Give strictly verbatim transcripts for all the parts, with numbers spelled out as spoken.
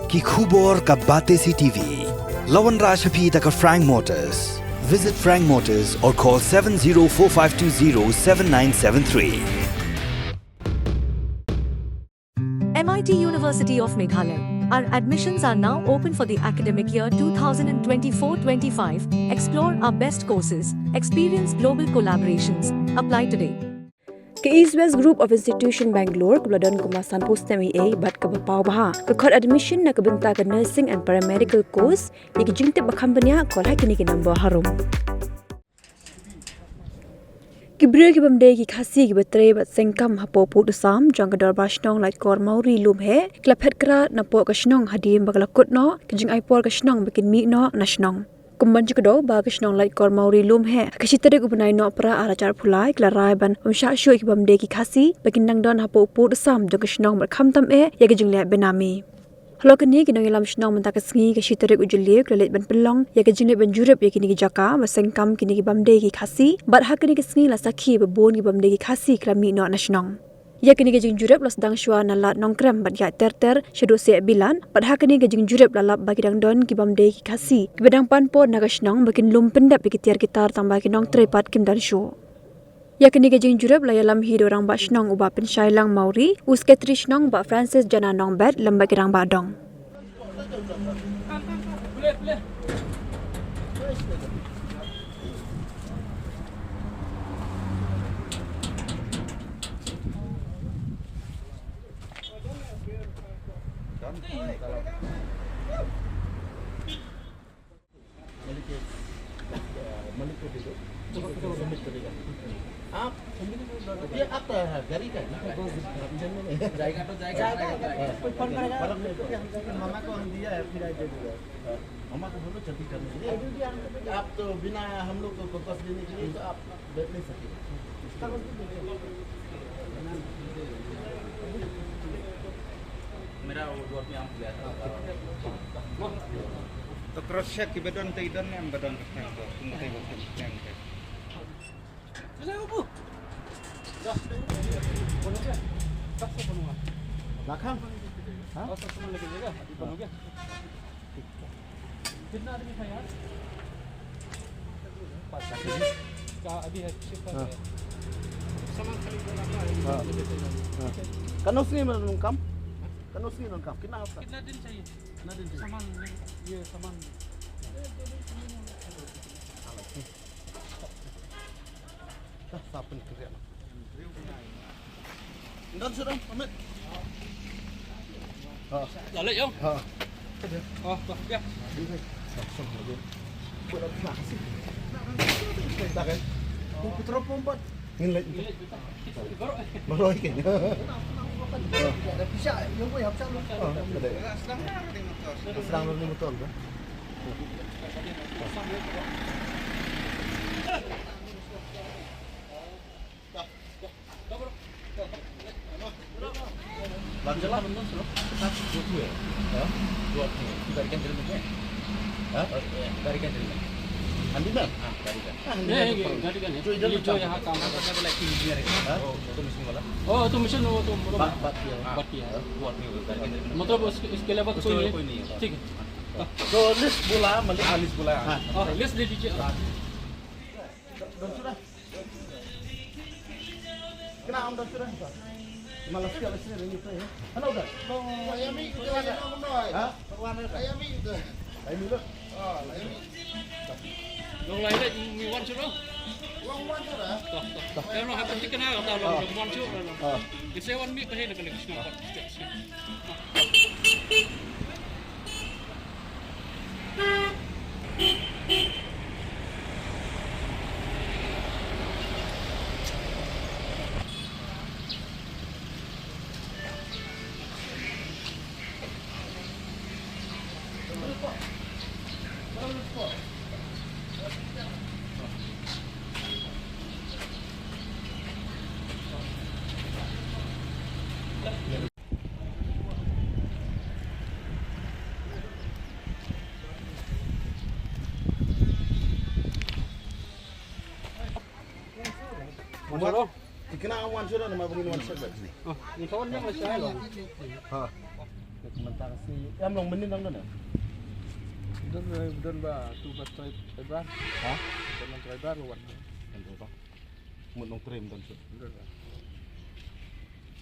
Ki khubor ka Batesi TV. La wanrah sha phi da ka Frank Motors. Visit Frank Motors or call seven zero four five two zero seven nine seven three. M I T University of Meghalaya. Our admissions are now open for the academic year two thousand twenty-four twenty-five. Explore our best courses, experience global collaborations. Apply today. Ka East West Group of Institution Bangalore, kaba la don kumba sanphew snem eiei bad kaba paw bha, ka khot admission na ka bynta ka nursing and paramedical course. Ïa ki jingtip ba kham bniah, call ha kine ki number harum. Ki briew ki bym dei ki Khasi kiba trei bad seng kam hapoh pud u sam jong ka Dorbar Shnong Laitkor Mawrie Lumheh ki la phet krad napoh ka shnong hadien ba ka la kut noh ka jingai por ka shnong ba kin mih noh na shnong. Kum ban jukdew ba ka shnong Laitkor Mawrie Lumheh ha ka shi tarik u bnai Nohprah arhajar arphew lai ki la rai ban ym shah shuh ïa ki bym dei ki Khasi ba kin dang don hapoh pud u sam jong ka shnong bad khamtam eh ïa ka jingleh benami. Halor kane, ki nongïalam shnong mynta ka sngi ka shi tarik u Jylliew ki la leit ban pynlong ïa ka jingleit ban jurip ïa kine ki jaka ba seng kam kine ki bym dei ki Khasi bad ha kane ka sngi la sakhi ba bun ki bym dei ki Khasi ki la mih noh na shnong. Ïa kane ka jingjurip la sdang shuwa na Lad Nongkrem bad ïaid ter ter shaduh Seh Bilat bad ha kane ka jingjurip la lap ba ki dang don ki bym dei ki Khasi kiba dang pan por na ka shnong ba kin lum pyndep ïa ki tiar ki tar tang ba ki nongtrei pat kim don shuh. Ïa kane ka jingjurip la ïalam hi da u Rangbah Shnong u Bah Pynshailang Mawrie, u Secretary Shnong Bah Francis Jana Nongbet lem bad ki rangbah dong. आप, ये आपका है, गाड़ी का है? जाएगा तो जाएगा, जाएगा। फर्क नहीं पड़ता। मामा को हम दिया है, फिर आए दे दूंगा। मामा को बोलो जल्दी करने के लिए। आप तो बिना हम लोग को कॉकस देने के लिए तो आप बैठ नहीं सकेगा। मेरा वो जो अपने आप गया था। To cross check ki ba don te i don ne em ba don ka khnang ko, kum te ba khnang ko. Lakhang. Ha? कितना आदमी था यार? पाँच आदमी। का अभी है, छह पाँच हाँ। है। सामान खाली बनाना है, हाँ। हाँ। ठीक है। Kano sngi man nang kam? Kano sngi nang kam? कितना हफ्ता? कितना दिन चाहिए? कितना दिन चाहिए? सामान, ये सामान। Dah, sapin kerja. Ndan sudah, pamit. Ha. Dah leh, Jong. Ha. Oh, bah, ya. Langsung lagi. Buat apa sih? Dah kan? Aku putra pompat. Ngin lagi. Baru. Baru lagi. Ada pisah, yang boleh hapsah lu. Ha, ada. Serang lu ni motor kan? Bang, jalan. Satu, dua, dua. Ha? Dua, dua. Dari kan jalan, eh? Ha? Dari kan jalan. Handyman? Ah, dari kan. Ah, ये, handyman ये तो गाड़ी का नहीं। जो इधर ये में जो काम यहाँ करता है। काम करता है, वो लाइट इंजीनियर है। हाँ? वो, वो तो मशीन वाला। ओ, तो मशीन, वो तो, वो तो बात, बात किया। बात किया। हाँ, वो आदमी वो गाड़ी के अंदर में। मतलब उस-, इसके अलावा उसके कोई अलावा नहीं है। कोई नहीं है। ठीक है। तो लिस्ट बोला, मलिक ने लिस्ट बोला। हाँ। हाँ, लिस्ट दे दीजिए। हाँ। Don sudah. Kena am don sudah. Malas sekali sini ringgit tu ya. Mana udah? Ayami itu ada. Ha? Ayami itu. Ayami tu. Oh, ayami. Long lai lai mi wan shuh. Long wan shuh dah. Toh, toh. Ka long ha ka tikna ka ta long wan shuh long. Ki se wan mi ka he na ka lek sna. Tikna wan shuh dah, nama bangin wan shuh dah. Oh, ni kawan dia masih ada. Ha. Tang si em long mynnin dang don em? Don, eh, don ba tu ba trei driver. Ha? Don ba trei driver ba wan. Kan tu ba. Mut nongtrei don sut. Don ba.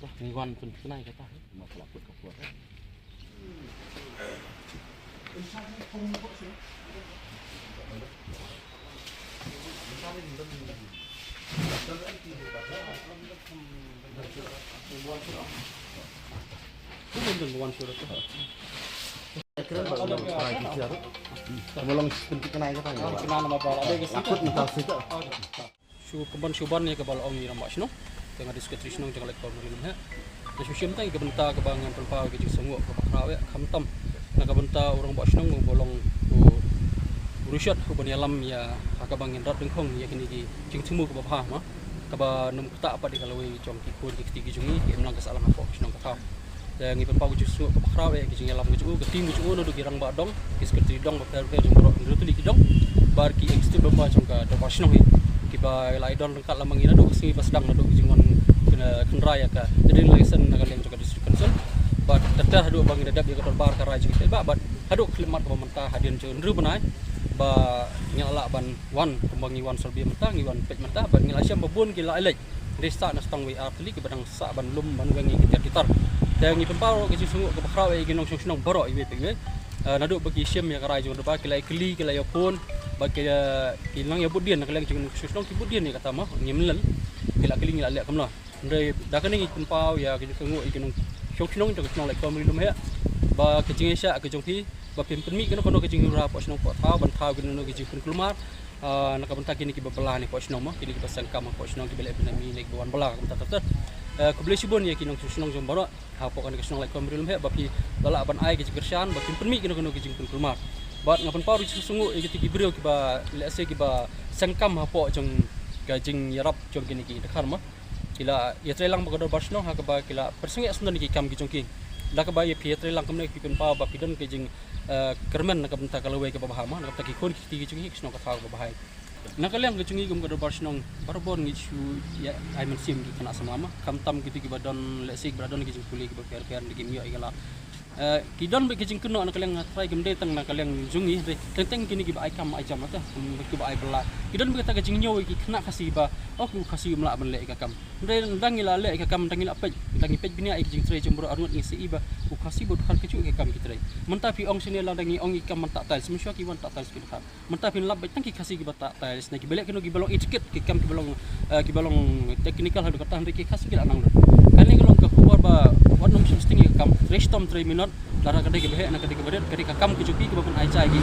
Wah, ngi wan pynkynnai kata, eh. Ma pala put ka put, eh. Shu kmen shu ban ïa kaba la ong i rangbah shnong. Te nga dei secretary shnong jong ka Laitkor Mari Lum Heh. Nga shu shim tang ïa ka bynta kaba ngan pynpaw ïa ka jingsngewnguh kaba khraw eh, khamtam na ka bynta u rangbah shnong uba long u, u rishot uban ïalam ïa ha kaba ngin rat dyngkhong ïa kine ki jingthmu kaba bha ma. Kaba nym ktah pat ïa ka lawei jong ki khun ki kti ki jong ngi, ki imlang ka sahlang hapoh ka shnong ka thaw. Te ngi pynpaw ka jingsngewnguh kaba khraw ïa ka jingïalam ka jong u, ka team ka jong u, naduh ki rangbah dong, ki secretary dong, bapher bapher jong baroh, ki rutuli ki dong, bad ki executive member jong ka dorbar shnong hi. Kiba la ïadon ryngkat lem bad ngi naduh ka sngi ba sdang, naduh ka jingwan kynrai ïa ka trading license na ka liang jong ka district council. Bad ter ter haduh ba ngin da dep ïa ka dorbar ka rai jong ki paidbah, bad haduh khyllipmat kaba mynta hadien jong hynriew bnai ba ngi la lah ban wan, kumba ngi wan survey mynta, ngi wan peit mynta, bad ngi la shem ba bun ki la leit. Dei sah na shtang wei ar tylli kiba dang sah ban lum ban weng ïa ki tiar ki tar. Te ngi pynpaw ka jingsngewnguh kaba khraw ïa ki nongshong shnong baroh iwei pa iwei. Eh, naduh ba ki shim ïa ka rai jong u dorbar, ki la ïa kylli, ki la ïa phone, bad ki, eh, ki nang ïa bud dien na ka liang jong ki nongshong shnong, ki bud dien ïa kata ma, ngim leh. Ki la kylli, ngi la leh kumno. Hynrei da kane ngi pynpaw ïa ka jingsngewnguh ïa ki nongshong shnong jong ka shnong Laitkor Mari Lum Heh ba ka jingïaishah ka jong phi ba phin pynmih kano kano ka jingjia hapoh shnong hapoh thaw ban thaw kano kano ka jingpynkulmar. Ah, na ka bynta kine kiba bylla ne hapoh shnong mo, kine kiba seng kam hapoh shnong, kiba leh bynta mih ne kiba wan bylla ka bynta ter ter. Eh, khublei shibun ïa ki nongshong shnong jong baroh hapoh kane ka shnong Laitkor Mari Lum Heh ba phi la lah ban ai ka jingkyrshan ba phin pynmih kano kano ka jingpynkulmar. Bad nga pynpaw ruh ka jingsngewnguh ïa kito ki briew kiba lehse kiba seng kam hapoh jong ka jingïarap jong kine ki dkhar mo. Ki la ïatrei lang bad ka dorbar shnong ha kaba ki la pynsangeh sngewdon ïa ki kam ki jong ki. Da kaba ïa phi ïatrei lang kumne phi pynpaw ba phi don ka jing, eh, kyrmen na ka bynta ka lawei kaba bha ma, na ka bynta ki khun ki kti ki jong ngi ha ka shnong ka thaw kaba bha. Na ka liang ka jong ngi kum ka dorbar shnong, barabor ngi shu ïa ai mynsiem ki khynnah samla ma, khamtam kito kiba don, lehse kiba don ki jingpule kiba pher pher, ki ym ïoh ïa ka lad. Eh, ki don bad ka jingkynnoh na ka liang, nga tharai kam dei tang na ka liang jong ngi, hynrei teng teng kine kiba ai kam ai jam te, kum kiba ai bylla. Ki don bad kata ka jingñiew ïa ki khynnah Khasi ba, oh, u Khasi um lah ban leh ïa ka kam. Hynrei lada ngi la leh ïa ka kam, lada ngi la peit, lada ngi peit bniah ïa ka jingtrei jong baroh arngut, ngi sa i ba u Khasi bad u dkhar kajuh ïa ka kam ki trei. Mynta phi ong shane lada ngi ong ïa ka kam ban tah tiles, mynshuwa ki wan tah tiles ki dkhar. Mynta phin lap beit tang ki Khasi kiba tah tiles ne kiba leh kino kiba long intricate ki kam kiba long, eh, kiba long technical haduh katta, hynrei ki Khasi ki la nang lut. Kane ka long ka khubor ba wat nym shim sting ïa ka kam, trei shitom trei minot, lada ka dei kaba heh ne ka dei kaba rit, ka dei ka kam ka jong phi kaba phin ai jai ki.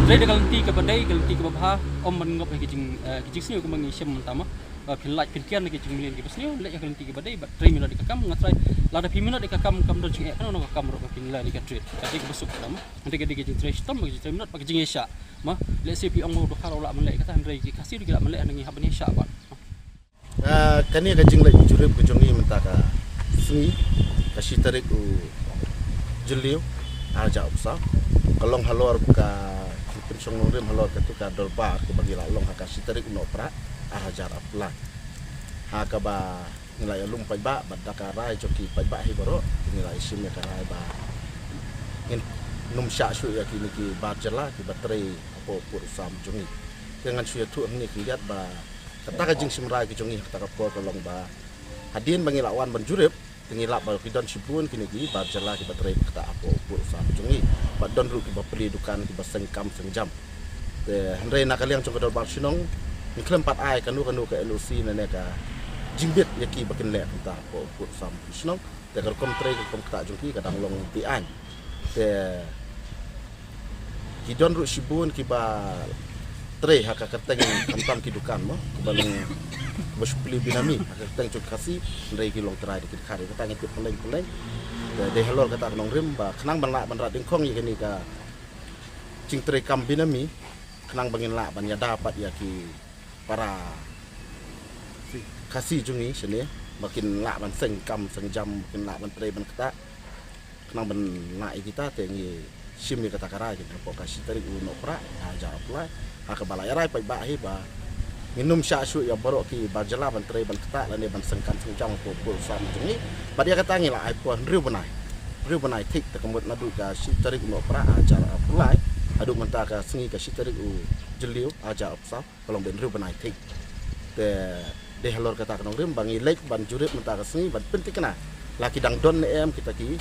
Trei da ka lynti kaba dei, ka lynti kaba bha, ym ban ngop ïa ki jing, eh, ki jingsniew kumba ngi shem mynta ma. Ba phin lait phin kiar na ki jingmlien kiba sniew, leh ïa ka lynti kaba dei, bad trei minot ïa ka kam, nga tharai lada phi minot ïa ka kam, kam don jingeh kano kano ka kam ruh ba phin leh ïa ka trei. Ka dei kaba suk ka dei ma. Hynrei ka dei ka jingtrei shitom, ka jingtrei minot, bad ka jingïaishah. Ma, lehse phi ong ba u dkhar u lah ban leh kata, hynrei ki Khasi ruh ki lah ban leh, hynrei ngi hap ban ïaishah bad. Ah, kane ka jingleit jurip ka jong ngi mynta ka sngi, ka shi tarik u Jylliew, ar hajar arphew saw, ka long halor ka pynshong nongrim halor katu ka dorbar kaba ngi la long ha ka shi tarik u Nohprah, ar hajar arphew lai. Ha kaba ngi la ïalum paidbah bad da ka rai jong ki paidbah hi baroh, ngi la ïashim ïa ka rai ba ngin nym shah shuh ïa kine ki bar jylla kiba trei hapoh pud u sam jong ngi. Te ngan shu ïathuh hangne khyndiat ba kata ka jingshim rai ka jong ngi ha kata ka por ka long ba hadien ba ngi la wan ban jurip, te ngi lap ba ki don shibun kine ki bar jylla kiba trei kata hapoh pud u sam jong ngi. Bad don ruh kiba plie dukan, kiba seng kam seng jam. Te hynrei na ka liang jong ka dorbar shnong, ngi khlem pat ai kano kano ka N O C ne ne ka jingbit ïa ki ba kin leh kumta hapoh pud u sam shnong. Te ka rukom trei, ka rukom ktah jong ki ka dang long beaiñ. Te ki don ruh shibun kiba trei ha ka kyrteng, khamtam ki dukan mo, kiba long, kiba shu plie binami ha ka kyrteng jong ki Khasi, hynrei ki long trai da ki dkhar. Kata ngi tip pylleng pylleng. Te dei halor kata ka nongrim ba khnang ban lah ban rat dyngkhong ïa kane ka jingtrei kam binami, khnang ba ngin lah ban ïada pat ïa ki para Khasi jong ngi shane ba kin lah ban seng kam seng jam, ba kin lah ban trei ban ktah. Khnang ban lah ïa kita te ngi shim ïa kata ka rai kane hapoh ka shi tarik u Nohprah, ar hajar arphew lai, ha kaba la ïa rai paidbah hi ba ngin nym shah shuh ïa baroh ki bar jylla ban trei ban ktah lane ban seng kam seng jam hapoh pud u sam jong ngi. Bad ïa kata ngi la ai por hynriew bnai. hynriew bnai thik, te ka mut naduh ka shi tarik u Nohprah ar hajar arphew lai haduh mynta ka sngi ka shi tarik u Jylliew ar hajar arphew saw, ka long ba hynriew bnai thik. Te dei halor kata ka nongrim ba ngi leit ban jurip mynta ka sngi ban pynthikna la ki dang don ne em kita ki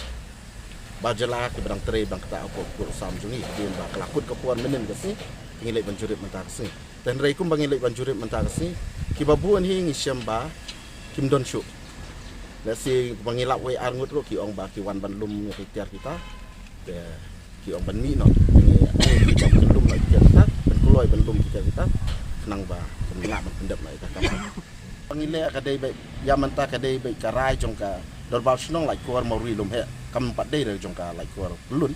bar jylla kiba dang trei bad kata ka por sam jong ngi, hadien ba ka la kut ka por mynnin ka sngi, te ngi leit ban jurip mynta ka sngi. Te hynrei kumba ngi leit ban jurip mynta ka sngi, kiba bun hi ngi shem ba kim don shuh. Lehse ba ngi lap wei ar ngut ruh ki ong ba ki wan ban lum ïa ki tiar kita. Te ki ong ban mih noh. Te ngi ong ki ong ban lum noh ïa ki tiar kita, ban kloi ban lum ïa ki tiar kita. Khnang ba kin lah ban pyndep noh ïa ka kam. Ba ngi leh ka dei beit, ïa mynta ka dei beit ka rai jong ka Dorbar Shnong Laitkor Mawri Lumheh, kam pat dei re jong ka Laitkor Pyllun.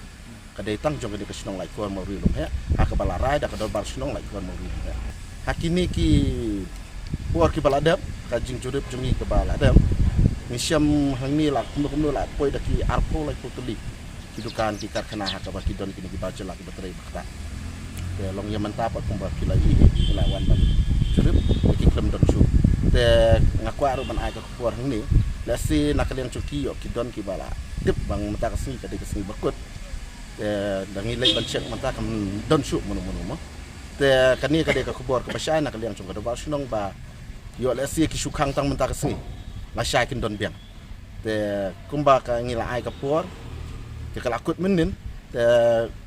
Ka dei tang jong ka dei ka shnong Laitkor Mawri Lumheh, ha kaba la rai da ka Dorbar Shnong Laitkor Mawri Lumheh. Ha kine ki por kiba la dep, ka jingjurip jong ngi kaba la dep, ngi shem hangne la kumno kumno la poi da ki arphew laiphew tylli ki dukan ki karkhana ha kaba ki don kine ki bar jylla kiba trei bad kata. Te long ïa mynta pat kumba phi la ïohi, phi la wan ban jurip, te ki khlem don shuh. Te nga kwah ruh ban ai ka khubor hangne, lehse na ka liang jong ki ïoh ki don kiba la tip ba mynta ka sngi ka dei ka sngi ba kut. Te da ngi leit ban check mynta kam don shuh mano mano mo. Te kane ka dei ka khubor kaba shai na ka liang jong ka Dorbar Shnong ba ïoh lehse ki shu khang tang mynta ka sngi, lashai kin don biang. Te kumba ka ngi la ai ka por, te ka la kut mynnin, te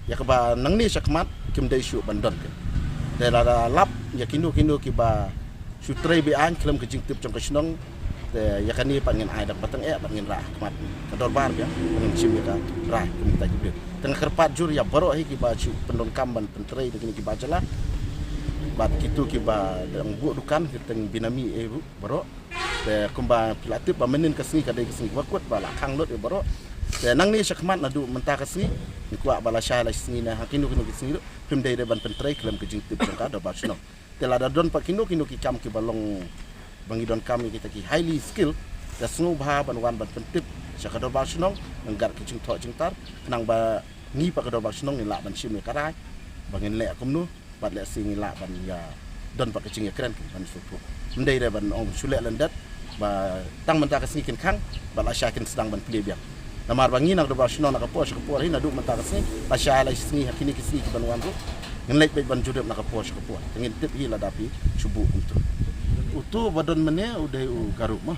ïa kaba nangne shakhmat kim dei shuh ban don ka. Te lada lap ïa kino kino kiba shu trei be-aiñ khlem ka jingtip jong ka shnong. Te ïa kane pat ngin ai da kaba tyngeh bad ngin rah ha khmat ka dorbar biang, ngin shim ïa ka rai kum kita ki briew. Te nga kyrpad jur ïa baroh hi kiba shu pyndonkam ban pyntrei da kine kiba jylla bad kito kiba dang buh dukan, kita ki benami eh ruh baroh. Te kumba phi la tip ba mynnin ka sngi ka dei ka sngi ba kut ba la khang lut ïa baroh. Te nangne shakhmat naduh mynta ka sngi, ngi kwah ba lashai la sngi ne ha kino kino ki sngi ruh, phim dei re ban pyntrei khlem ka jingtip jong ka Dorbar Shnong. Te lada don pat kino kino ki kam kiba long ba ngi donkam ïa kita ki highly skill, te sngewbha ban wan ban pyntip sha ka Dorbar Shnong, nangta ki jingthoh jingtar, khnang ba ngi pat ka Dorbar Shnong ngin lah ban shim ïa ka rai ba ngin leh kumno, bad lehse ngin lah ban ïa don pat ka jingïakren ban sngewthuh. Ym dei re ban ong shu leh lyndet, ba tang mynta ka sngi kin khang, bad lashai kin sdang ban plie biang. Namar ba ngi na ka Dorbar Shnong na ka por sha ka por hi naduh mynta ka sngi, lashai la sngi ha kine ki sngi kiban wan ruh, ngin leit beit ban jurip na ka por sha ka por. Te ngin tip hi lada phi shu buh kumto. Uto ba don mynne u dei u Garo mo.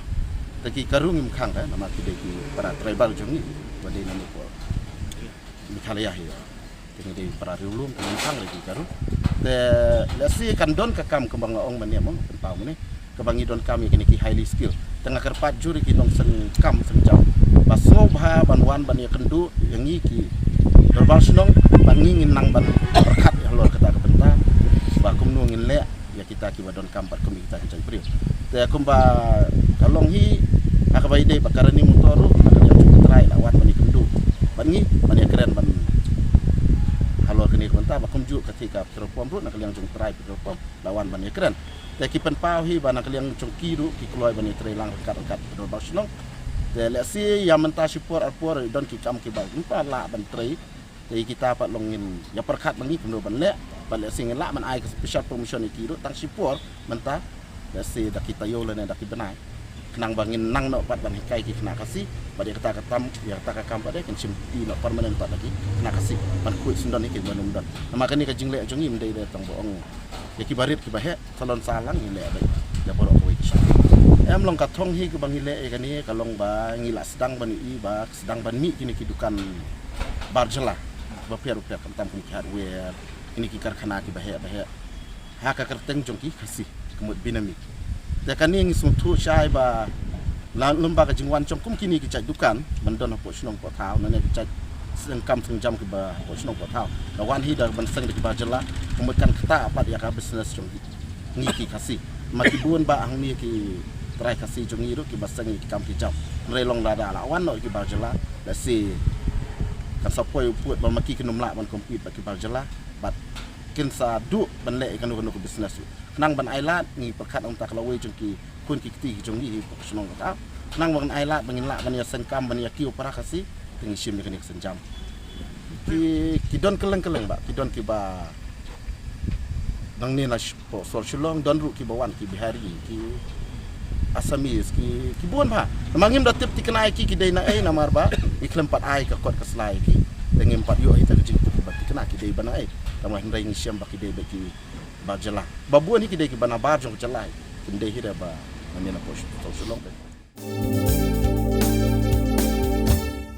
Te ki Garo ngim khang re, namar ki dei ki para tribal jong ngi ba dei na Manipur, Meghalaya hi. Te ngi dei para riewlum, te ngim khang re ki Garo. Te lehse kan don ka kam kumba nga ong mynne mo, pynpaw mynne, kaba ngi donkam ïa kine ki highly skill. Te nga kyrpad jur ïa ki nongseng kam seng jam ba sngewbha ban wan ban ïakynduh ïa ngi ki Dorbar Shnong, bad ngi ngin nang ban pyrkhat ïa halor kata ka bynta ba kumno ngin leh ïa kita kiba donkam bad kum ïa kita ki jaitbynriew. Te kumba ka long hi, ha kaba ïadei bad ka running motor ruh, na ka liang jong U Trai la wan ban ïakynduh bad ngi ban ïakren ban halor kane ka bynta, bad kumjuh ka thie ka petrol pump ruh, na ka liang jong U Trai petrol pump la wan ban ïakren. Te ki pynpaw hi ba na ka liang jong ki ruh ki kloi ban ïatrei lang ryngkat ryngkat ka Dorbar Shnong. Te lehse ïa mynta shipor arpor don ki kam kiba mynta lah ban trei. Te kita pat long ngin ïa pyrkhat ma ngi kumno ban leh, bad lehse ngin lah ban ai ka special promotion ïa ki ruh tang shipor mynta, lehse da ki taïew lane da ki bnai, khnang ba ngin nang noh pat ban hikai ki khynnah Khasi, bad ïa kata ka tam, ïa kata ka kam pat de kin shim ti noh permanent pat da ki khynnah Khasi, ban khuid syndon ïa ki ban ym don. Namar kane ka jingleh jong ngi ym dei re tang ba ong ïa kiba rit kiba heh, salon salang ngi leh beit ïa baroh kawei ki shnong. Em long ka thong hi kaba ngi leh ïa kane ka long ba ngi la sdang ban ïohi ba sdang ban mih kine ki dukan bar jylla bapher bapher, khamtam kum ki hardware, kine ki karkhana kiba heh ba heh ha ka kyrteng jong ki Khasi, ka mut benami. Te kane ngi sngewthuh shai ba na lem bad ka jingwan jong kum kine ki jait dukan ban don hapoh shnong hapoh thaw, nane ki jait seng kam seng jam kiba hapoh shnong hapoh thaw, la wan hi da ban seng da ki bar jylla, ka mut kan ktah pat ïa ka business jong ngi ki Khasi. Ma ki bun bha hangne ki trai Khasi jong ngi ruh kiba seng ïa ki kam ki jam. Hynrei long lada la wan noh ki bar jylla, lehse kan sa poi u pud ba ma ki kin ym lah ban compete bad ki bar jylla, bad kin sa duh ban leh ïa kano kano ka business ruh. Khnang ban ai lad, ngi pyrkhat ong ta ka lawei jong ki khun ki kti ki jong ngi hapoh shnong ka. Khnang ban ai lad ba ngin lah ban ïa seng kam ban ïa kiew para Khasi, te ngi shim ïa kane ka sienjam. Ki, ki don kylleng kylleng bha, ki don kiba nangne na sh-, hapoh sor Shillong, don ruh kiba wan, ki Bihari, ki Assamese, ki, ki bun bha. Namar ngim da tip thikna ïa ki, ki dei na ei, namar ba Ngi khlem pat ai ka kot ka sla ïa ki. Te ngim pat ïoh hi ta ka jingtuh ba ki kena ki dei ba na ei. Tang ba hynrei ngi shem ba ki dei ba ki ba jylla. Ba bun hi ki dei ki ba na bar jong ka jylla hi. Kim dei hi da ba na mih na poh sha Shillong te.